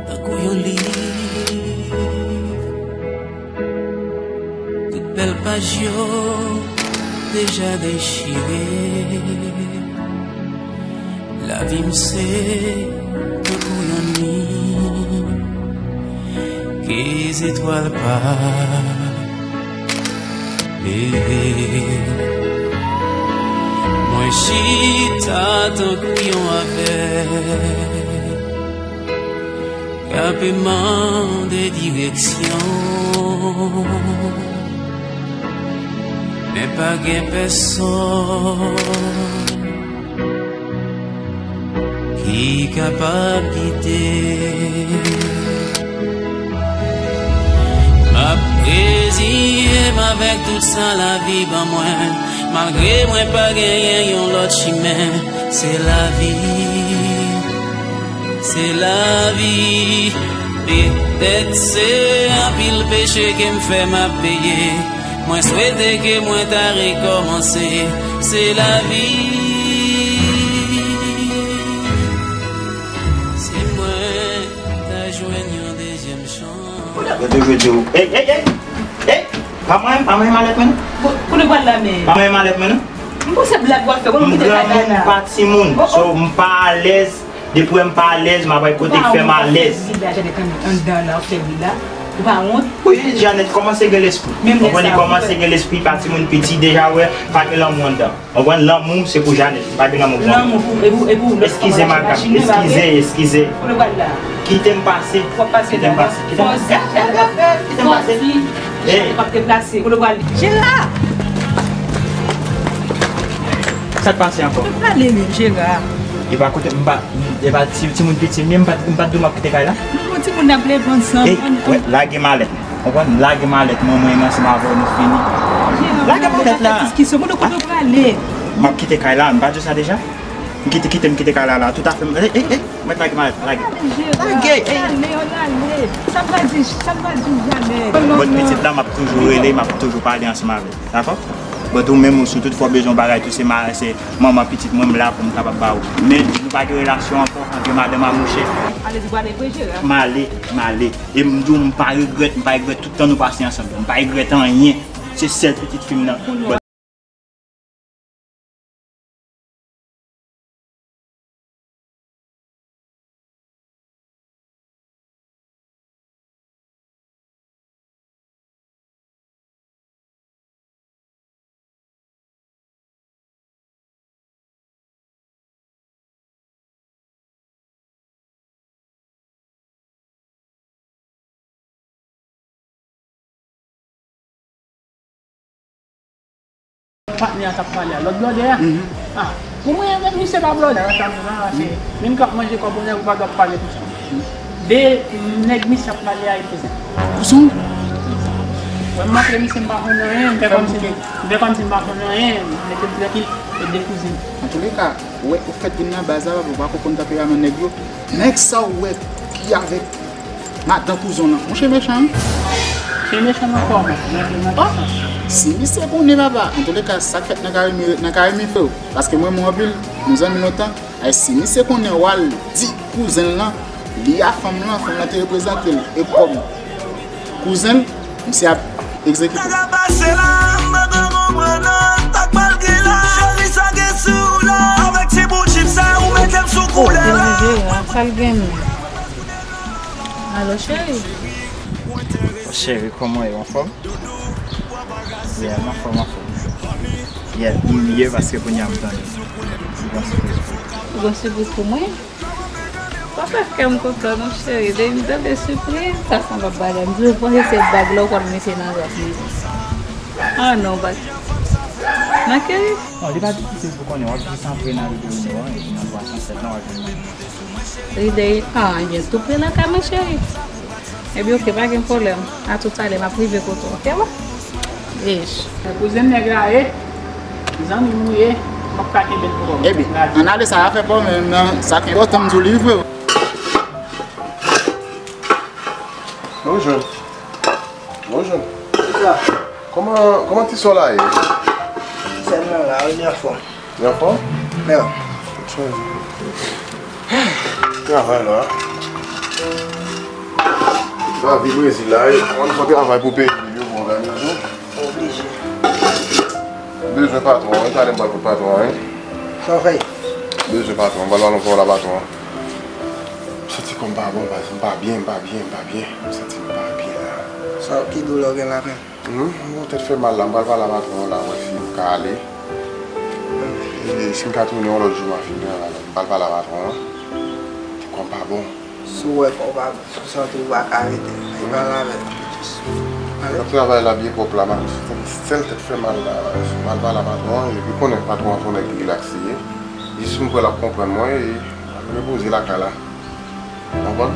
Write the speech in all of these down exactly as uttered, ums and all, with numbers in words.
tankou yon liv. Tout bèl paj yo deja dechire. Lavi m se tankou yon nuit ke zetwal pa leve. Mwen chita tankou yon avèg k ap mande direksyon, men pa gen pèsòn ki kapab gide. M ap reziye m avèk tout sa lavi ban mwen, malgre mwen pa genyen yon lòt chimen. Se lavi, se lavi. Petèt se anpil peche ke m fè m ap peye. Mwen swete ke mwen ta rekòmanse. Se lavi. Si mwen ta jwenn yon dezyèm chans. Yo toujou di w, ey, ey, ey, ey, pa manyen, pa manyen malèt mwen non. Kote w pral la men? Pa manyen malèt mwen non. M panse blag w ap fè, kote w kite kay la? M granmoun, m pa timoun. Oh, oh. So, m pa alèz. Depi w wè m pa alèz, m ap al kote k fè m alèz. Ou pa wont? Wi, Janet kòmanse gen lespri. Ou konprann, li kòmanse gen lespri, pa timoun piti, deja wè, pa gen lanmou anndan. Ou konprann, lanmou se pou Janet, li pa gen lanmou pou mwen. Eskize, madam, eskize, eskize. Kite m pase. Kite m pase. Kite m pase. Ey. Jera! Sa k pase ankò? Mwen prale menm, Jera. E pa kote m pa, e pa ti, timoun piti m ye, m pa, m pa t di w m ap kite kay la? Nou timoun n ap leve ansanm. Ey, wè, lage malèt. Konprann? Lage malèt mwen, mwen menm ansanm avè w, nou fini. Jera, lage malèt la. Kote w prale? M ap kite kay la, m pa di w sa deja? M kite, kite, m kite kay la, la, toutafè. Ey, ey, ey, mèt lage malèt, lage. Lage, ey. Lale, lale. Sa m pa di, sa m pa di w jamè. Bòt pitit la, m ap toujou rele, m ap toujou pale ansanm avè w. Dakò? But ou menm, ou, si w toutfwa w bezwen yon bagay tou, se ma-, se manman pitit mwen, m la pou m kapab ba ou. Men, nou pa gen relasyon ankò, antre madanm a mouche. Ale, di w prale vre, Jera? M ale, m ale. E m di w, m pa regrèt, m pa regrèt tout tan nou pase ansanm. M pa regrèt anyen. Se sèl pitit fi m nan. Patnè a t ap pale a lòt blòdè a. Ah, pou mwen, avèk misye pa blòdè a, sa m di la, se menm k ap manje kòb yon nèg, ou pa dwe ap pale konsa. De nèg misye ap pale a, e kouzen. Kouzen w? Wè, m antre misye, m pa konn anyen, m fè kòmsi, m fè kòmsi m pa konn anyen, m mete l trankil, e de kouzen. Antouleka, wè, ou fèk vin nan baz la, papa, ou pa konn tanperaman nèg yo. Nèg sa ou wè ki avèk madan kouzen w lan, monchè mechan wi. Monchè mechan nan kòman? Nan ki sans? Si misye konnen papa, antouleka, sa k fèt nan Karimi ret nan Karimi, freo. Paske mwen renmen w anpil, nou zanmi lontan. Ay, si misye konnen w al di kouzen l lan, li a fanm lan, fanm lan te reprezante l e kòm kouzen l, misye ap egzekite. Sa k ap pase la, m pa ka konprann non. Sa k pral gen la? Cheri, sa gen sou w la? Avèk ti bout chip sa, ou mete m sou koulè la. Sa l gen menm? Alo, cheri. Cheri, kòman w ye? Anfòm? Yeah, m anfòm, anfòm. Yeah, m ye paske kounye a m tande. M gon sipriz pou ou. Ou gon sipriz pou mwen? Pa fè kè m kontan non, cheri. Depi m tande sipriz, sa sanble bagay. M toujou panse se bag la ou konn mete nan zòt li. Ah non, bag. Nan kè? Non, li pa difisil pou konnen. W ap jis antre nan Rideau Nord an, epi nan twa san sèt lan, w ap jwenn li. Rideau, ah, byen tou pre nan kay mwen, cheri. Ebyen, oke, pa gen pwoblèm. A toutalè, m ap rive kote w, oke, boo? Eish. Kouzen nèg la ye, zanmi m ou ye, m ap ka kenbe l pou kò m. Ebyen, ann ale, sa afè pa w, men nan sa k enpòtan m di w li vre. Bonjou. Bonjou. Kisa? Kòman, kòman ti sè w la ye? Ti sè m nan la, li anfòm. Li anfòm? Li anfòm. Travay la. Lavi Brezil la, wi. Ou konn fè travay pou peyi li, yo bon, gade nou. Oblije. Bezwen patwon, wi. Talè m pral kot patwon, wi. Sa w fè? Bezwen patwon, m pral pale yon pawòl a patwon an. M santi kò m pa bon, baz. M pa byen, m pa byen, m pa byen. M santi m pa byen la. Sa, ki doulè w gen la menm? Hmm, bon, tèt fè mal la, m pral pale a patwon an la, wè si m ka ale. E si m ka tounen yon lòt jou, m a fin travay la. M pral pale a patwon an. Kò m pa bon. Si w wè kò w pa bon, si w santi w pa ka rete, al pale avè l. Just ale. N ap travay la byen pwòp la, m ap sèl tèt fè mal la. M al pale a patwon an, epi konnen patwon an se yon nèg ki rilaks li ye. Jis m kwè l ap konprann mwen, e m ap repoze lakay la. Konprann?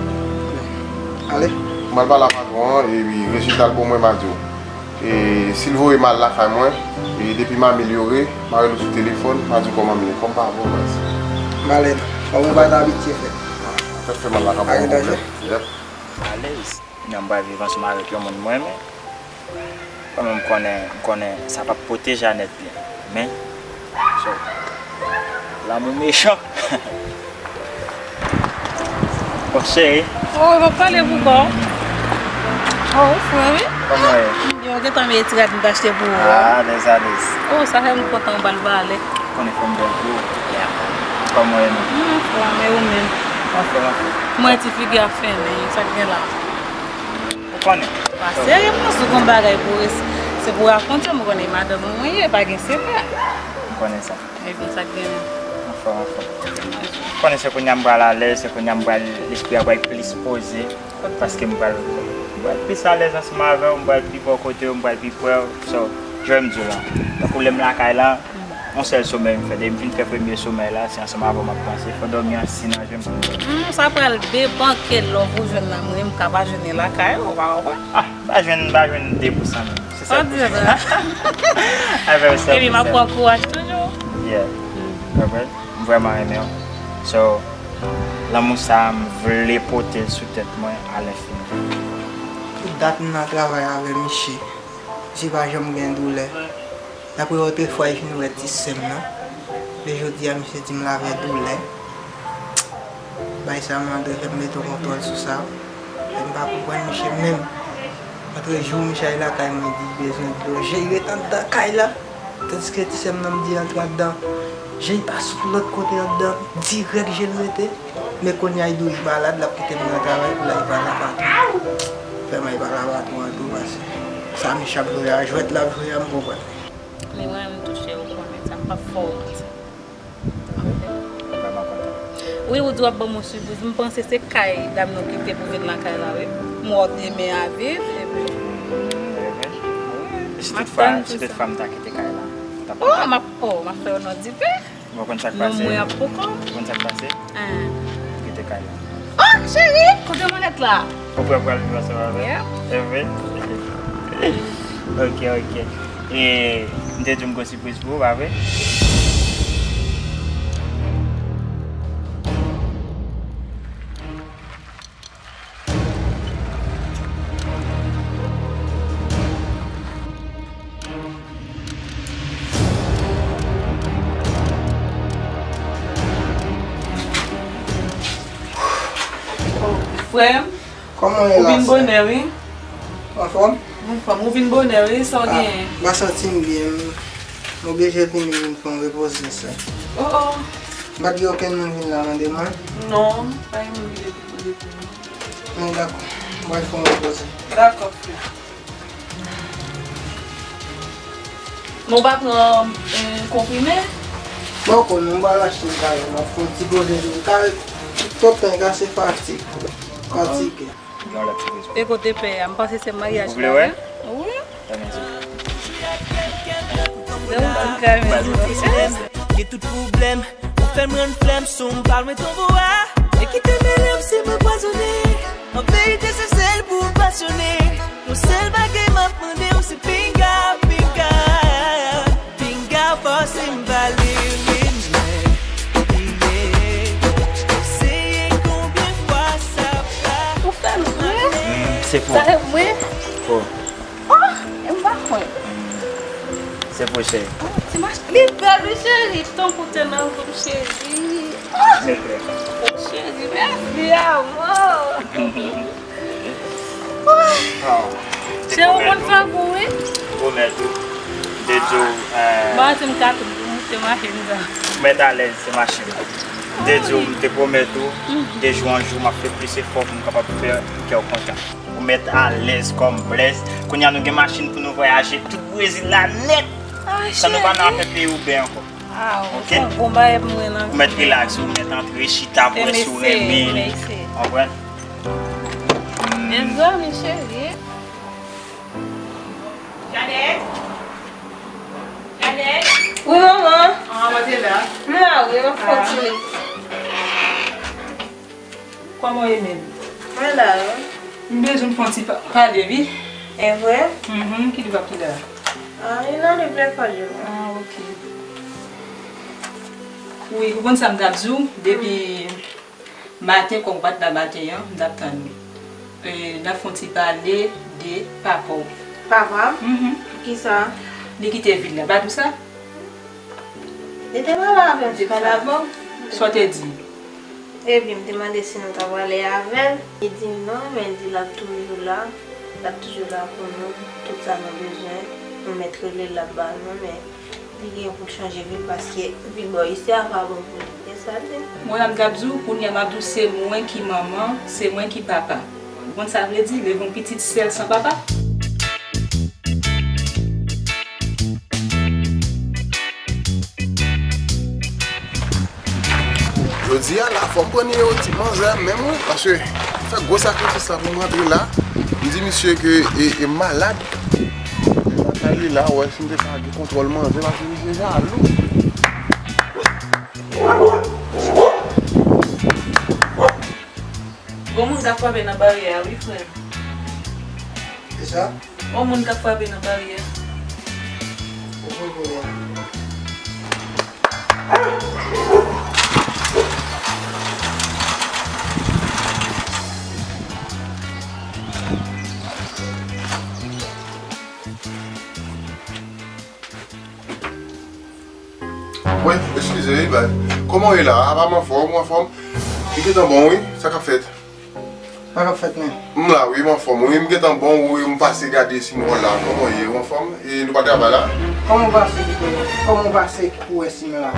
Ale. M al pale a patwon an, epi rezilta l pou mwen, m a di w. E si l voye m al lakay mwen, e depi m amelyore, m a rele w sou telefòn, m a di w kòman m ye. Kò m pa bon, baz. M ale non. Kòm ou pa t abitye fè. Tèt fè mal la ka ba m pwoblèm. Yep. Alèz. Nan m pral viv ansanm avèk yon moun mwen renmen. Kanmenm, m konnen, m konnen sa p ap pote Janèt byen. Men, so, lanmou mechan. Bon, cheri. Oh, w ap pale pou kò w. Oh, ou fre, wi. Kòman w ye? Yo, gentan m ye ti rad m t achte pou ou a. Ah, alèz, alèz. Oh, sa fè m kontan w pral pale. Konnen fò m bèl pou ou. Yeah. Kòman w ye menm? M anfòm, e ou menm? Anfòm, anfòm. Mwen ti figi a fennen, sa k gen la? Ou konnen. Pa serye, mwen sou gon bagay pou res-, se pou rakonte, mwen konnen madanm mwen ye, pa gen sekrè. M konnen sa. Epi sa k gen menm? Anfòm, anfòm. Konnen se kounye a m pral alèz, se kounye a m pral, lespri a pral plis poze. Paske m pral, m pral plis alèz ansanm avè w, m pral pi bò kote w, m pral pi prè w. So, jan m di w lan. Tankou lè m lakay la, yon sèl somèy m fè. Depi m fin fè premye somèy la, se ansanm avè w m ap panse. Fò dòmi an si nan je m pou m dòmi. Hmm, sa pral debanke love ou jwenn nan mwen, m ka pa jwenn li lakay ou, ou pa konprann? Ah, m pa jwenn, m pa jwenn de pou san menm. Se sèl pou san. Epi m ap pran kouraj toujou. Yeah. Konprann? M vrèman renmen w. So, lanmou sa a, m vle pote l sou tèt mwen alenfini. Tout dat m nan travay avè misye. Misye pa janm gen doulè. Dapre otrefwa, li fin wè ti sè m nan. Men jodi a, misye di m l avè doulè. Bagay sa a, mwen dwe fè m mete yon kontwòl sou sa. E m pa konprann misye menm. Antre jou, misye al lakay mwen, di l bezwen dlo. Jere anndan kay la. Tandiske ti sè m nan m di antre anndan, je l pa sou lòt kote anndan, dirèk je l rete. Men kounye a, li di w li malad, l ap kite m nan travay pou l al pale a patwon. Vrèman, li pale a patwon an tou, paske sa misye ap jwe a, jwèt l ap jwe a, m konprann. Men mwen menm tou, cheri, ou konnen sa, m p ap fè w manti. Vrèman kontan. Wi, ou di w ap ban m yon sipriz. M panse se kay dam nan kite pou vin lakay la, wi. M wè w demen a viv, epi. Mhm, e vre? Wi. E si toutfwa, si toutfwa m ta kite kay la? Ou t ap kontan? Oh, m ap, oh, m ap fè w non dife. Bon, konn sa k pase? Non, mwen ap poko. Konn sa k pase? Ah. Kite kay la. Oh, cheri, kote mannèt la? Ou prè pou al viv ansanm avè m? Yeah. E vre? Ok, ok. E m te di w m gon sipriz pou ou, pa vre? Frè m, kòman w ye la, sè? Ou vin bonè, wi. Anfòm? Anfòm, ou vin bonè, wi, sa w genyen? Ah, m pa santi m byen, m oblije vini, vin fè yon repoze, sè. Oh, oh. M pa t gen okenn moun vin la mande mwen? Non, pa gen moun ki te vin mande pou mwen. Men dakò, m pral fè yon repoze. Dakò, frè. Men w pa pran, eh, konprime? Bon, konnen m pral achte l, m ap fè yon ti poze sou l. Kay, tout tan kase fatig. Fatige. E kote pè a? M panse se maryaj la, wi. Wi. Lè w vin kay, men. Gen tout pwoblèm, ou fè m rann flèm, sou m pral mwen tonbo a. E kite mele m si mwen pwazone. An verite, se sèl pou w pasyone. Yon sèl bagay m ap mande w, se pinga, pinga, pinga, fòse m pale, rimèt, rimèt. Eseye konbyen fwa sa pa. Ou fè m vre? Mm, se pou. Sa se mwen? Pou. Oh, e m pa kwè. Se pou cheri. Oh, ti mach, li bèl, wi, cheri. Tankou te nan kou m, cheri. Oh, cheri, mèsi, amò. Chè, ou konn fè gou, wi. Pwomèt ou. M te di w, eh, bon, si m ka tou, m te mache m sa. Ou mèt alèz, se machin. M te di w, m te pwomèt ou, de jou an jou, m ap fè plis efò pou m kapab fè kè w kontan. Ou mèt alèz kòm blèz. Kounye a, nou gen machin pou nou vwayaje tout Brezil la nèt. San nou pa nan afè peyi Uber ankò. Ah, ok? Ou mèt rilaks, ou mèt antre, chita, pou wè si w renmen. Konprann? Mezanmi, cheri. Janet? Janet? Wi, manman. Ah, mwen te la. M la, wi, m ap fè yon ti lè. Kòman w ye menm? Mwen la, wi. M bezwen fè yon ti pa- pale, wi. E vre? Mhm, ki li p ap kite la? Ah, li nan liv lekòl yo. Ah, ok. Wi, ou konn sa m t ap di w? Depi maten, kòm w pa t la maten an, m t ap tann ou. E, n ap fè yon ti pale de papa w. Papa m? Mhm. Poukisa? Li kite vil la, pa di w sa? Li te pale avè m. Li te pale avè w? Sa w te di? Epi m te mande si nou ta prale avè l. Li di non, men li di l ap toujou la. L ap toujou la pou nou. Tout sa nou bezwen, nou mèt rele l, l ap ba nou, men li gen pou l chanje vil paske vil bò isi a pa bon pou li. E sa l di. Mwen la m t ap di w, kounye a m ap di w se mwen ki manman, se mwen ki papa. Ou konn sa vle di, leve yon pitit sèl san papa? Jodi a la, fò m pran nimewo ti manzè a menm, wi, paske fè gwo sakrifis la pou m rantre la. M di misye ke e, e malad. Li la, wè, si m te ka gen kontwòl manzè, paske misye jalou. Gon moun k ap frape nan baryè a, wi, frè m. Kisa? Gon moun k ap frape nan baryè. Ou konn kounye a. Wi, eskize, wi, baz. Kòman w ye la? Apa m anfòm, ou anfòm? M gentan bon, wi. Sa k ap fèt? Sa k ap fèt, men? M la, wi, m anfòm, wi. M gentan bon, wi. M pase gade si m wè w la. Kòman w ye? Ou anfòm? E nou pa travay la? Kòman w pase kite m? Kòman w pase pou wè si m la?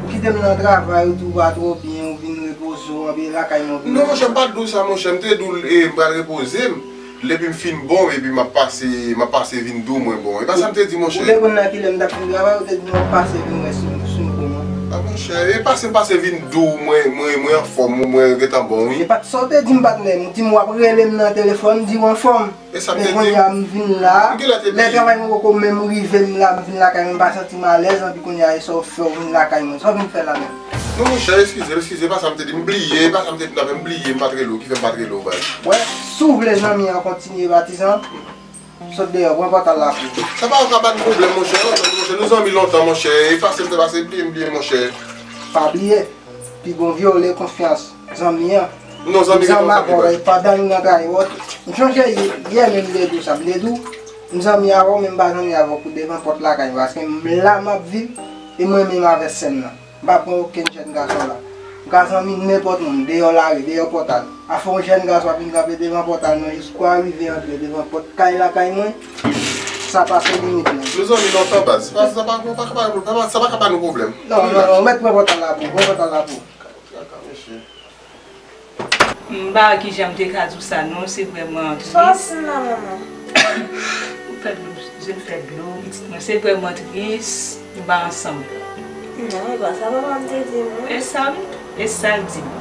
Ou kite m nan travay, ou di w pa twò byen, ou vin repoze w anpil lakay mwen. Non, monchè, m pa t di w sa, monchè. M te di w, e, m pral repoze m. Depi m fin bon, epi m ap pase, m ap pase vin di w mwen bon. E pa sa m te di, monchè. Ou te konn nan kilè m t ap fin travay, ou te di m w ap pase vin wè si m, si m bon an. A, monchè, e pase m pase vin di w mwen, mwen, mwen anfòm, mwen gentan bon, wi. E pa t sa w te di m, patnè m, ou di m w ap rele m nan telefòn, di w anfòm. E sa m te di w. Men kounye a m vin la, lè travay mwen poko menm rive m la, m vin lakay mwen, m pa santi m alèz, anpi kounye a e sa w fè w vin lakay mwen. Sa w vin fè la menm? Non, monchè, eskize, eskize, pa sa m te di, m bliye, pa sa m te di, m bliye, m pa t rele w, ki fè m pa t rele w, baz. Wè, si w vle zanmi an kontinye, patizan, sot deyò, pran pòtal la pou ou. Sa pa ka ba n pwoblèm, monchè, non, monchè, nou zanmi lontan, monchè, efase m te pase, bliye m bliye, monchè. Pa bliye, pi bon vyole konfyans zanmi an. Non, zanmi, zanmi avè w, e pa zanmi nan trayi w. M chonje yè menm m te di w sa, m te di w, m zanmi avè w, men m pa zanmi avè w pou devan pòt lakay m, paske m la m ap viv, e mwen menm avè sè m nan. M pa pran okenn jèn gason la. M ka zanmi nenpòt moun, deyò lari, deyò pòtal. Afè yon jèn gason ap vin kanpe devan pòtal mwen, jiska rive antre devan pòt kay lakay mwen, sa pase limit mwen. Nou zanmi lontan, baz. Sa pa, sa pa, sa pa, sa pa, sa pa ka ba nou pwoblèm. Non, non, non, ou mèt pran pòtal la pou, pran pòtal la pou. Kaka, mesye. M pa wè kijan m te ka di w sa, non, se vrèman tris. Sa w ap di m la, manman? Ou fè dlo, je m fè dlo, pitit mwen, se vrèman tris, nou pa ansanm. Non, e pa sa papa m te di m, non. E sa, wi, e sa l di m.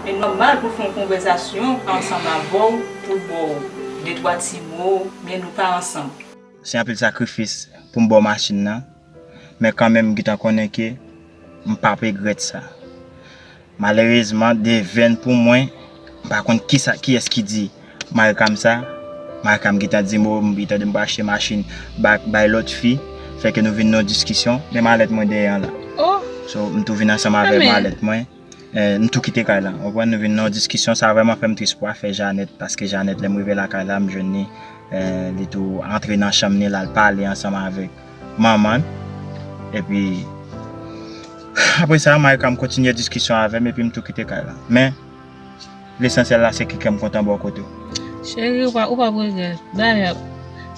E nòmal pou l fè yon konvèsasyon ansanm avè w, pou l ba w de twa ti mo, men nou pa ansanm. Se anpil sakrifis pou m ba w machin nan, men kanmenm m gentan konnen ke m p ap regrèt sa. Malerezman, devèn pou mwen, m pa konn kisa, kiyès ki di Marikam sa. Marikam gentan di m, o, m gentan di m pral achte machin bay, bay lòt fi, fè ke nou vin nan yon diskisyon, men malèt mwen dèyè an la. Oh! So, m tou vin ansanm avè malèt mwen. Eh, m tou kite kay la. Ou konprann, nou vin nan yon diskisyon, sa vrèman fè m tris pou afè Janèt, paske Janèt, lè m rive lakay la, m jwenn li, eh, li tou antre nan chanm li, l al pale ansanm avèk manman l. Epi, apre sa, Marikam kontinye diskisyon avè m, epi m tou kite kay la. Men, Lesansyèl la se ke kè m kontan bò kote w. Cheri, ou pa, ou p ap regrèt. Dayè,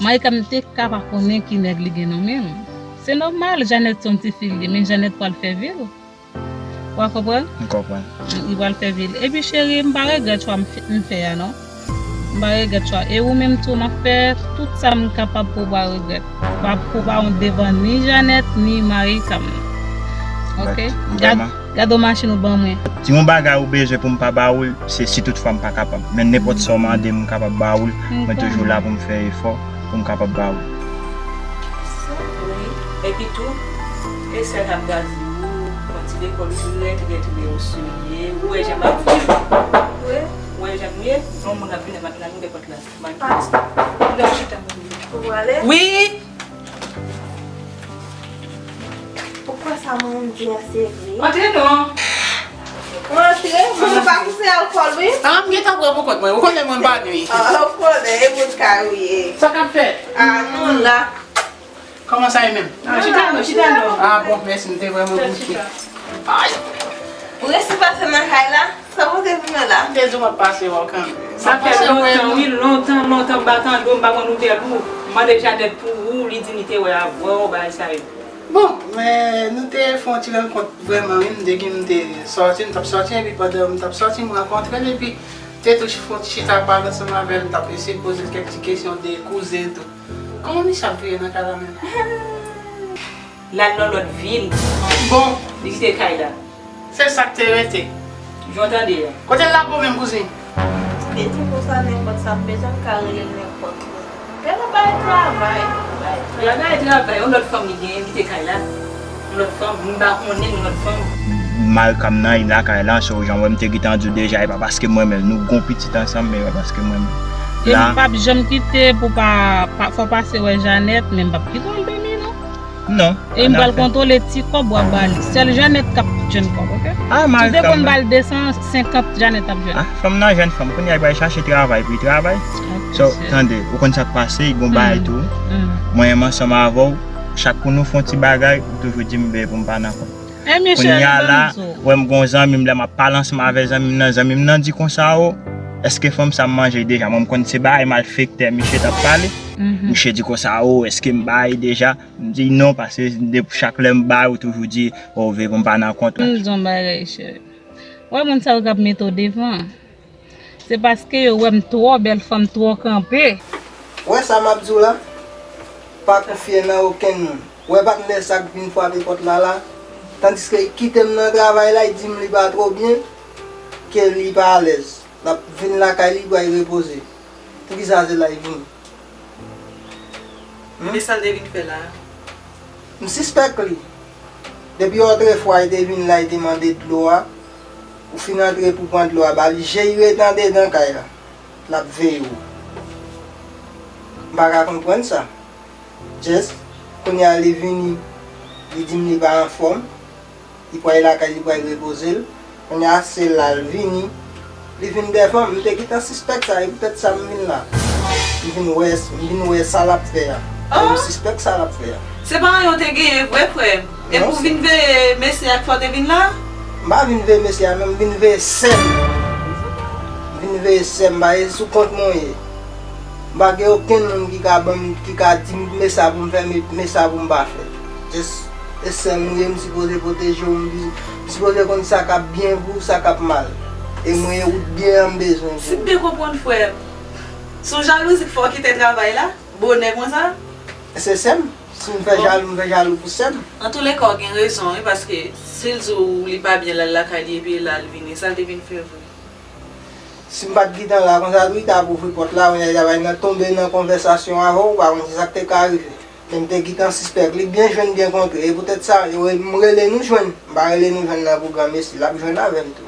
Marika m te ka pa konnen ki nèg li gen nan men l. Se nòmal, Janèt se yon tifi l ye, men Janèt pral fè vi l. Ou a konprann? M konprann. Li pral fè vi l. Epi cheri, m pa regrèt chwa m fè, m fè a non. M pa regrèt chwa. E ou menm tou, m ap fè tout sa m kapab pou w pa regrèt. Pa, pou w pa wont devan ni Janèt, ni Marika m. Ok? Gad, gad yon machin ou ban mwen. Si yon bagay ou bezwen pou m pa ba ou l, se si tout fwa m pa kapab. Men nenpòt sa w mande m, m kapab ba ou l. Mwen toujou la pou m fè efò pou m kapab ba ou l. Sa vre. Epi tou, e sè k ap gade w, yon ti lekòl ou trè, trè, trè oserye. Ou wè jan m ap viv. Ou wè jan m ye. Yon moun ap vin ap vin ap ouvè pòt la. Mwen pa. Non, chita. Ou prale? Wi. Ou kwè sa mwen di a se vre? Antre non. Mwen antre, mwen pa pouse alkòl wi. Ah, m gentan pran pou kont mwen. Ou konnen mwen pa nwi. Ah, ou konnen, e moun kay ou ye. Sa k ap fèt? Ah, nou la. Kòman sa ye menm? Ah, chita non, chita non. Ah bon, mèsi, m te vrèman bouke. Ay! Ou resi pase nan kay la? Sa pote vin la? M te di w m ap pase wè w kanmenm. Sa fè lontan, wi, lontan, lontan m pa tande w, m pa pran nouvèl ou. M mande Janèt pou ou, li di li te wè avè w, bagay sa yo. Bon, men nou te fè yon ti rankont vrèman, wi, m te gen, m te sòti, m t ap sòti, epi pandan m t ap sòti, m rankontre l, epi m te tou fè yon ti chita pale ansanm avè l, m t ap eseye poze l kèk ti kesyon de kouzen tou. Kòman misye ap viv nan kay la menm? L al nan lòt vil. Bon. Li kite kay la. Se sa k te rete. Jan w tande a. Kote l la gwo menm kouzin? Li di konsa nenpòt sa m bezwen m ka rele l nenpòt lè. Gade bay travay. Gade bay travay. Yon lòt fanm li genyen kite kay la. Yon lòt fanm, m pa konnen yon lòt fanm. Marika m nan, li lakay la, so jan w wè m te gentan di w deja, e pa paske m renmen l. Nou gon pitit ansanm, men e pa paske m renmen l. E m p ap janm kite pou pa, pa, fò pase wè Janèt, men m p ap kite w al dòmi non. Non. E m pral kontwole ti kòb w ap ba li. Sèl Janèt k ap jwenn kòb, oke? Ah, Marika. Ou te konn ba l de san senkant, Janèt ap jwenn. Ah, fanm nan jèn fanm. Kounye a li pral chache travay pou li travay. So, tande, ou konn sa k pase, gon bagay tou. Mwen menm ansanm avè w, chak kou nou fè yon ti bagay, ou toujou di m veye pou m pa nan kont. Kounye a la, wè m gon zanmi m, lè m ap pale ansanm avè zanmi m nan, zanmi m nan di konsa, o, èske fanm sa m manje l deja? Mwen m konn se bagay malfektè misye t ap pale. Misye di konsa, o, èske m ba li deja? M di non, paske depi chak lè m bay, ou toujou di, o, veye pou m pa nan kont. M di yon bagay, cheri. Wè moun sa yo k ap mete w devan. Se paske yo wè m twò bèl fanm, twò kanpe. Wè sa m ap di w la? Pa konfye nan okenn moun. Wè patnè sa k vin frape pòt la la? Tandiske li kite m nan travay la, li di m li pa twò byen, ke li pa alèz. L ap vin lakay li, pral repoze. Poukisa se la li vini? Hmm? Men sa l te vin fè la a? M sispèk li. Depi otrefwa li te vin la, li te mande dlo a. Ou fin antre pou pran dlo a ba li, je li ret andedan kay la. L ap veye w. M pa ka konprann sa. Just, kounye a li vini, li di m li pa anfòm. Li pral lakay li, pral repoze l. Kounye a se la l vini. Li vin dèvan m, m te gentan sispèk sa, e poutèt sa m vin la. M vin wè, m vin wè sa l ap fè a. E m sispèk sa l ap fè a. Se pa anyen w te genyen vre, frè m. Epi w vin veye mesye a k fè w te vin la? M pa vin veye mesye a, men m vin veye sè m. M vin veye sè m, paske sou kont mwen w ye. M pa gen okenn moun ki ka ban m, ki ka di m men sa pou m fè, men, men sa pou m pa fè. Just, e sè m ou ye, m sipoze pwoteje w, m, m sipoze konn sa k ap byen pou w, sa k ap mal. E mwen, ou t byen an m bezwen pou ou. Si m byen konprann, frè m, se yon jalouzi k fè w kite travay la, bonè konsa? Se sè m. Si m fè jalou, m fè jalou pou sè m. Antouleka, w gen rezon, wi, paske si l di w li pa byen, l al lakay li, epi la l vini, sa l te vin fè vre? Si m pa t gentan la konsa tou, li t ap ouvri pòt la, kounye a li t ap al nan tonbe nan konvèsasyon avè w, ou pa konn se sa k te ka rive. Men m te gentan sispèk li byen jwenn, byen kontre. E poutèt sa, yo, m rele nou jwenn. M pa rele nou jwenn nan pwogram isi, l ap jwenn avè m tou.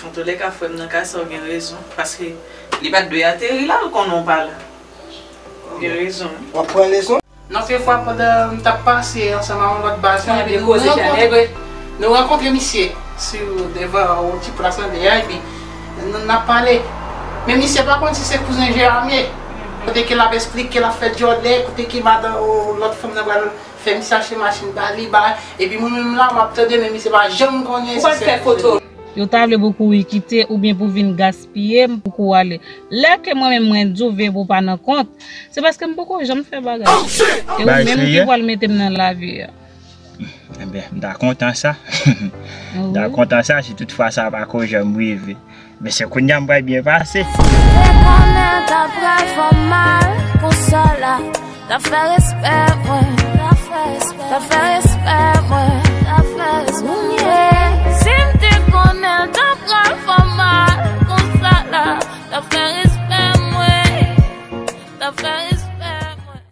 Antouleka, frè m nan ka sa, w gen rezon. Paske li pa t dwe ateri la, l konnen w pa la. Ou gen rezon, wi. W ap pran leson. Yon lòt fwa, pandan m t ap pase ansanm ak yon lòt baz mwen, epi nou rankontre, nou rankontre misye sou devan yon ti plas anlè a, epi n, n ap pale. Men misye pa konn si se kouzen Jeram ye. Kote ke l ap esplike, l ap fè djòlè, kote ke madan, o, lòt fanm nan pral fè misye achte machin ba li, ba, epi mwen menm la, m ap tande, men misye pa janm konnen si se kouzen. Yo ta vle pou kouri kite oubyen pou vin gaspiye m pou kou ale. Lè ke mwen menm mwen di w veye pou w pa nan kont, se paske m poko janm fè bagay. E ou menm ki pral mete m nan lavi a. Enben, m ta kontan sa. M ta kontan sa si tout fwa sa pa ko janm rive. Men se kounye a m pral byen pase. Te konnen ta pral fè mal pou sa la. Ta fè respè mwen.